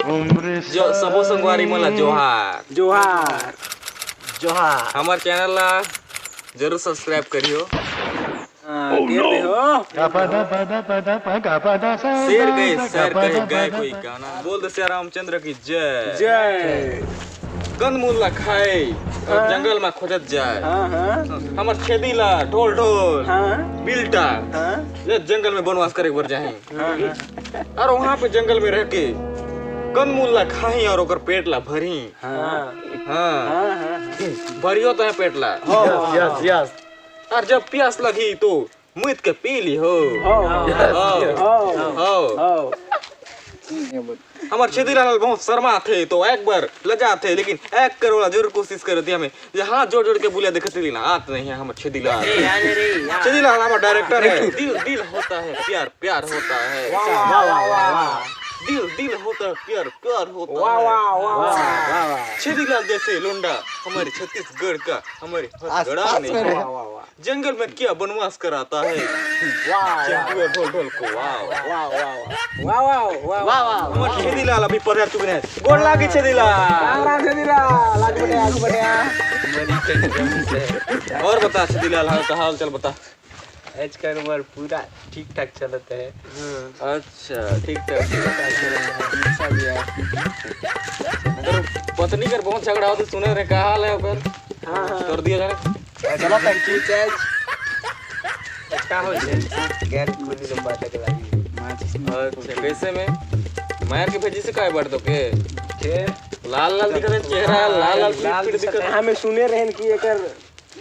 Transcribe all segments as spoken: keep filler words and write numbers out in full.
जो सबो संगवारी मन ला जोहार। जोहार। जोहार। हमर चैनल ला जरूर सब्सक्राइब करियो। हाँ, के दे हो? शेर गए सैर करे गए कोई गाना। बोल दे सिया रामचंद्र की जय। जय। कंदमूल ला खाए और हाँ। जंगल में खोजत जाए। हाँ हाँ। हमर छेदी ला ढोल ढोल हाँ बिल्टा हाँ। ये जंगल में बनवास करे बर जाही। हाँ हाँ। और वहाँ पे जंगल में रह के कंदमूल ला खाही और ओकर पेट ला भरही। हाँ हाँ। हाँ। भरियो तो है पेट ला। हाँ। और जब प्यास लगी तो मुइत के पी ली हो। हाँ। हाँ। हाँ। हाँ। हमर छेदी लाल बहुत शर्मा थे तो एक बार लजा थे, लेकिन एक करोड़ जरूर कोशिश करे थे हमें। ये हाथ जोड़ जोड़ के बोलिया, देखे छेदी लाल, आत नहीं है हमर छेदी लाल। छेदी लाल हमारा डायरेक्टर है। दिल दिल होता है, प्यार प्यार होता है। वाह वाह वाह। दिल दिल होता है, प्यार प्यार होता वाह है। वाह वाह। छेदी लाल जैसे लोंडा हमारे छत्तीसगढ़ का, हमारे हथगढ़ा में वाह वाह वाह। जंगल में क्या बनवास कराता है। वाह चंदू और ढोल ढोल को वाह। वाह वाह वाह। वाह वाह वाह वाह। हमर छेदी लाल अभी पधर चुके हैं। गोड़ लागी छेदी लाल। राम राम छेदी लाल, आगू बढ़े, आगू बढ़े। और बता छेदी लाल, हाल का हाल चाल बता। आजकल हमार पूरा ठीक ठाक चलत है। अच्छा, ठीक ठाक। तोर पत्नी कर बहुत झगड़ा होते सुने रहे, का हाल है ओकर? हाँ हाँ। कर दिया जाने। चलो थैंक यू चैच। का हो छे? गैर खुली से बात के लागी। अच्छा, कैसे में? मार के भेजी से काय बढ़ तो के? के? लाल लाल दिखत है चेहरा, लाल लाल लाल पीड़ दिखत है। हमें सुने रहन कि एकर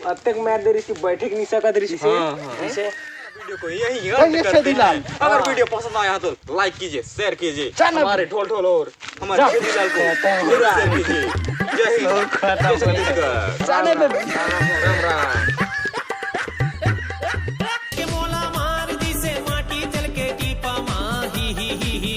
अतेक मार दे रही, बैठे के नहीं सकत रही से। हाँ, हाँ। ऐसे वीडियो को यही तो अंत ये करते छेदी लाल। हैं। अगर वीडियो पसंद आया तो लाइक कीजिए, शेयर कीजिए। चैनल हमारे ढोल ढोल और हमारे छेदी लाल को जरूर शेयर कीजिए। जय हिंद, जय छत्तीसगढ़। चैनल पे